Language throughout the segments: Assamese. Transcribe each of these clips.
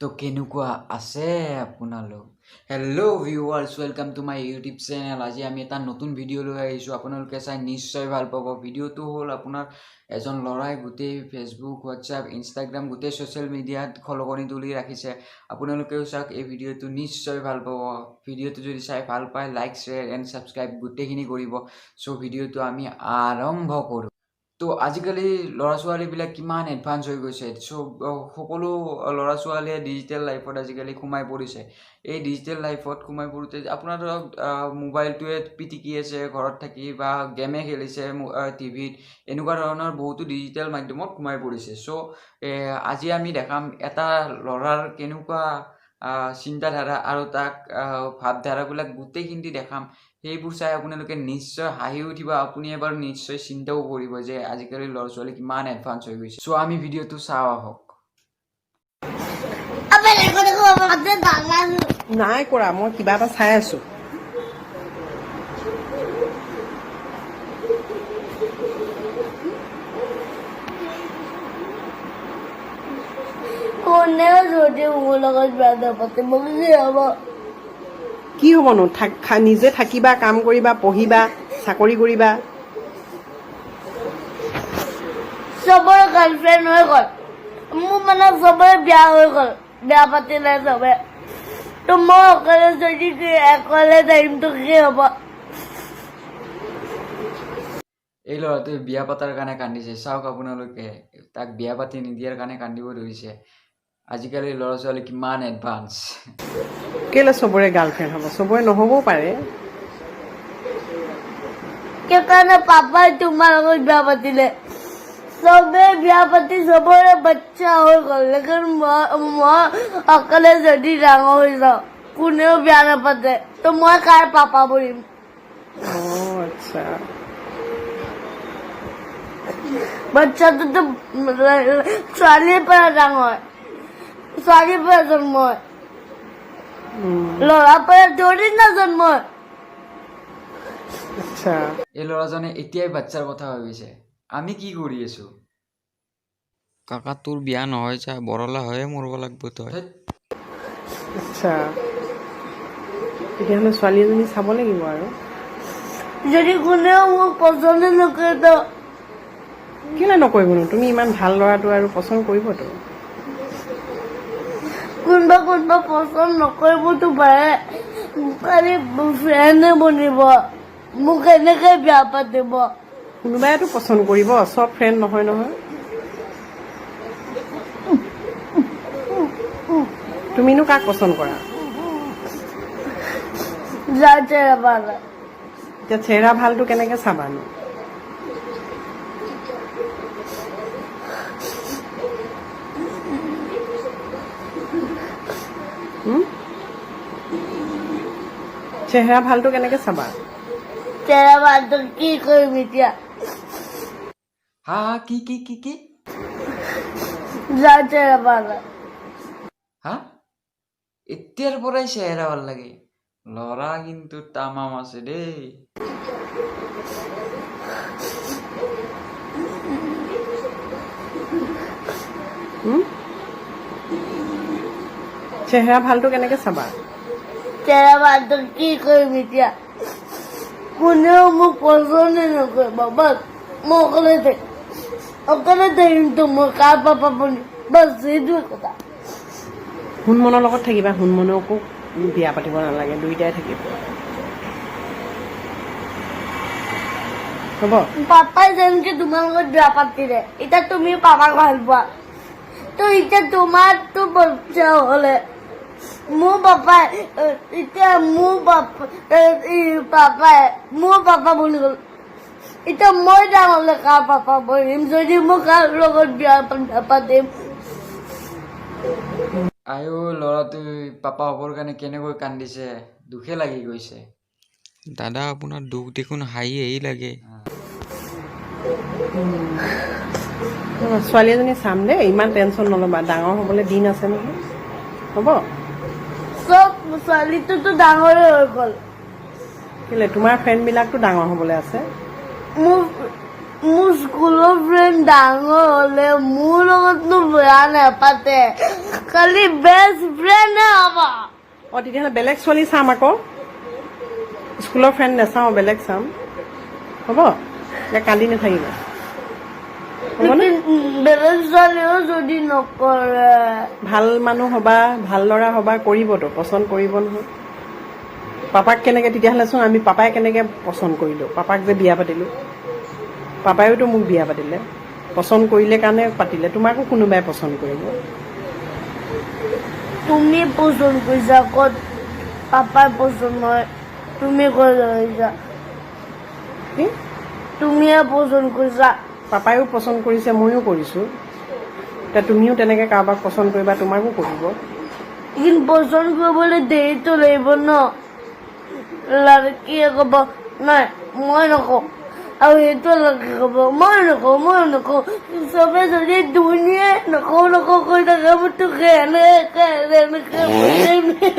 তো কেনেকুৱা আছে আপোনালোক? Hello viewers, welcome to my YouTube channel. আজি আমি এটা নতুন ভিডিঅ' লৈ আহিছোঁ, আপোনালোকে চাই নিশ্চয় ভাল পাব। ভিডিঅ'টো হ'ল আপোনাৰ এজন ল'ৰাই গোটেই ফেচবুক, হোৱাটছআপ, ইনষ্টাগ্ৰাম, গোটেই ছ'চিয়েল মিডিয়াত খলকনি তুলি ৰাখিছে। আপোনালোকেও চাওক এই ভিডিঅ'টো, নিশ্চয় ভাল পাব। ভিডিঅ'টো যদি চাই ভাল পায়, লাইক, শ্বেয়াৰ এণ্ড ছাবস্ক্ৰাইব গোটেইখিনি কৰিব। চ' ভিডিঅ'টো আমি আৰম্ভ কৰোঁ। তো আজিকালি ল'ৰা ছোৱালীবিলাক কিমান এডভান্স হৈ গৈছে। চ' সকলো ল'ৰা ছোৱালীয়ে ডিজিটেল লাইফত আজিকালি সোমাই পৰিছে। এই ডিজিটেল লাইফত সোমাই পৰোঁতে আপোনাৰ ধৰক মোবাইলটোৱে পিটিকি আছে ঘৰত থাকি বা গেমে খেলিছে টিভিত, এনেকুৱা ধৰণৰ বহুতো ডিজিটেল মাধ্যমত সোমাই পৰিছে। চ' আজি আমি দেখাম এটা ল'ৰাৰ কেনেকুৱা চিন্তাধাৰা আৰু তাক ভাৱধাৰাবিলাক গোটেইখিনি দেখাম। সেইবোৰ চাই আপোনালোকে নিশ্চয় হাঁহি উঠিব। আপুনি এবাৰ নিশ্চয় চিন্তাও কৰিব যে আজিকালি ল'ৰা ছোৱালী কিমান এডভান্স হৈ গৈছে। চ' আমি ভিডিঅ'টো চাওঁ আহক। আবে দেখো দেখো আমাদের দাদা। নাই কৰা, মই কিবা এটা চাই আছো। কোনেও যদি মোৰ লগত বিয়া নাপাতে, মোক কি হ'ব? কি হ'বনো? নিজে থাকিবা, কাম কৰিবা, পঢ়িবা, চাকৰি কৰিবা। চবৰে গাৰ্লফ্ৰেণ্ড হৈ গ'ল মোৰ, মানে চবৰে বিয়া হৈ গ'ল, বিয়া পাতিলে চবে। তো মই অকলে যদি কি অকলে থাকিম, তো কি হ'ব? এই ল'ৰাটোৱে বিয়া পতাৰ কাৰণে কান্দিছে। চাওক আপোনালোকে, তাক বিয়া পাতি নিদিয়াৰ কাৰণে কান্দিব ধৰিছে। আজিকালি ল'ৰা ছোৱালী কিমান এডভান্স। কেলে চবৰে গাৰ্লফ্ৰেণ্ড হ'ব? চবৰে নহ'বও পাৰে। সেইকাৰণে পাপাই তোমাৰ লগত বিয়া পাতিলে। চবে বিয়া পাতি চবৰে বাচ্চা হৈ গ'ল, লেকিন মই অকলে যদি ডাঙৰ হৈ যাওঁ, কোনেও বিয়া নাপাতে, তো মই কাৰ পাপা বনিম? অঁ, আচ্ছা। বাচ্চাটোতো ছোৱালীৰ পৰা ডাঙৰ হয়, ছোৱালীৰ পৰা জন্ম হয়। ল'ৰাৰ পৰা থৰি না জন্ম হয়। আচ্ছা। এই ল'ৰাজনে এতিয়াই বাচ্ছাৰ কথা ভাবিছে, আমি কি কৰি আছো? কাকা, তোৰ বিয়া নহয় যা, বৰলা হৈয়ে মৰব লাগব তই। ধেৎ। আচ্ছা, তেতিয়াহ'লে ছোৱালী এজনী চাব লাগিব আৰু। যদি কোনেও মোক পচন্দ নকৰে তো? কেলে নকৰিবনো? তুমি ইমান ভাল ল'ৰাটো আৰু পচন্দ কৰিবতো। কোনোবা কোনোবা পচন্দ নকৰিবতো পাৰে, খালি ফ্ৰেণ্ডে বনিব, মোক কেনেকে বিয়া পাতিব? কোনোবাইতো পচন্দ কৰিব, চব ফ্ৰেণ্ড নহয় নহয়। তুমিনো কাক পচন্দ কৰা? যাৰ চেহেৰা ভাল হয়। এতিয়া চেহেৰা ভালটো কেনেকে চাবানো? হুম? চেহেৰা ভালটো কেনেকে চাবা? চেহেৰা ভালটো কি কৰিম এতিয়া? হা হা, কি কি কি কি? যাৰ চেহেৰা ভাল হয়। হা, এতিয়াৰ পৰাই চেহেৰা ভাল লাগে? ল'ৰা কিন্তু তামাম আছে দেই। হুম? চেহেৰা ভালটো কেনেকে চাবা? চেহেৰা ভালটো কি কৰিম এতিয়া? কোনেও মোক পচন্দে নকৰিব, বাছ মই অকলে থাকিম। অকলে থাকিম তো মই কাৰ পাপা বনিম? বাছ, সেইটোৱে কথা। সোণমনৰ লগত থাকিবা। সোণমনকো বিয়া পাতিব নালাগে, দুইটাই থাকিব হ'ব। পাপাই যেনেকে তোমাৰ লগত বিয়া পাতিলে, এতিয়া তুমি পাপাক ভাল পোৱা, তো এতিয়া তোমাৰতো বাচ্চা হলে মোৰ পাপাই এতিয়া মোৰ পাপা পাপাই মোৰ পাপা বনি গ'ল। এতিয়া মই ডাঙৰ হ'লে কাৰ পাপা বনিম, যদি মই কাৰ লগত বিয়া নাপাতিম? আইও, ল'ৰাটোৱে পাপা হ'বৰ কাৰণে কেনেকৈ কান্দিছে, দুখে লাগি গৈছে। দাদা, আপোনাৰ দুখ দেখোন হাঁহি হাঁহি লাগে। ছোৱালী এজনী চাম দেই, ইমান টেনশ্যন নল'বা। ডাঙৰ হ'বলৈ দিন আছে নহয়, হ'ব। চব ছোৱালীটোতো ডাঙৰে হৈ গ'ল। কেলে, তোমাৰ ফ্ৰেণ্ডবিলাকতো ডাঙৰ হ'বলৈ আছে। মোৰ মোৰ স্কুলৰ ফ্ৰেণ্ড ডাঙৰ হ'লে মোৰ লগতনো বিয়া নাপাতে। খালি বেষ্ট ফ্ৰেণ্ড হ'বা। অঁ, তেতিয়াহ'লে বেলেগ ছোৱালী চাম আকৌ। স্কুলৰ ফ্ৰেণ্ড নাচাওঁ, বেলেগ চাম। হ'ব, এতিয়া কান্দি নাথাকিবা, হ'বনে? বেলেগ ছোৱালীও যদি নকৰে? ভাল মানুহ হ'বা, ভাল ল'ৰা হ'বা, কৰিবতো, পচন্দ কৰিব নহয়। পাপাক কেনেকৈ তেতিয়াহ'লেচোন আমি পাপাই কেনেকৈ পচন্দ কৰিলোঁ? পাপাক যে বিয়া পাতিলোঁ, পাপায়ওতো মোক বিয়া পাতিলে, পচন্দ কৰিলে কাৰণে পাতিলে। তোমাকো কোনোবাই পচন্দ কৰিব। তুমি পচন্দ কৰিছা, ক'ত পাপাই পচন্দ নহয়? তুমি কৈ লৈছা। কি? তুমিয়ে পচন্দ কৰিছা। পাপায়ো পচন্দ কৰিছে, ময়ো কৰিছোঁ। এতিয়া তুমিও তেনেকৈ কাৰোবাক পচন্দ কৰিবা, তোমাকো কৰিব। কিন্তু পচন্দ কৰিবলৈ দেৰিটো লাগিব ন। লাড়কীয়ে ক'ব, নাই, মই নকওঁ। আৰু সেইটো লাড়কী ক'ব, মই নকওঁ, মই নকওঁ। চবে যদি দুনিয়াই নকওঁ নকওঁ কৈ থাকে, মোৰতো কেনেকে এনেকে।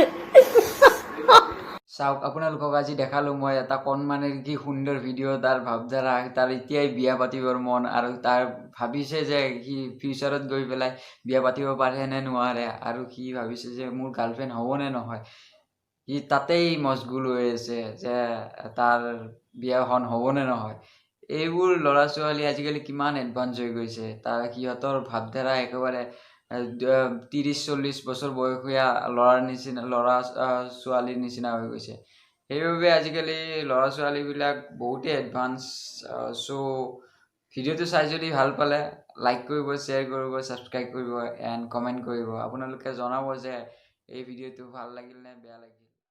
চাওক, আপোনালোকক আজি দেখালোঁ মই এটা কণমানিৰ কি সুন্দৰ ভিডিঅ'। তাৰ ভাৱধাৰা, তাৰ এতিয়াই বিয়া পাতিবৰ মন আৰু তাৰ ভাবিছে যে সি ফিউচাৰত গৈ পেলাই বিয়া পাতিব পাৰে নে নোৱাৰে আৰু সি ভাবিছে যে মোৰ গাৰ্লফ্ৰেণ্ড হ'বনে নহয়। সি তাতেই মচগুল হৈ আছে যে তাৰ বিয়াখন হ'বনে নহয়। এইবোৰ ল'ৰা ছোৱালী আজিকালি কিমান এডভান্স হৈ গৈছে। তাৰ সিহঁতৰ ভাৱধাৰা একেবাৰে 30-40 বছৰ বয়সীয়া ল'ৰাৰ নিচিনা, ল'ৰা ছোৱালীৰ নিচিনা হৈ গৈছে। সেইবাবে আজিকালি ল'ৰা ছোৱালীবিলাক বহুতেই এডভান্স। চ' ভিডিঅ'টো চাই যদি ভাল পালে লাইক কৰিব, শ্বেয়াৰ কৰিব, ছাবস্ক্ৰাইব কৰিব এণ্ড কমেণ্ট কৰিব। আপোনালোকে জনাব যে এই ভিডিঅ'টো ভাল লাগিল নে বেয়া লাগিল।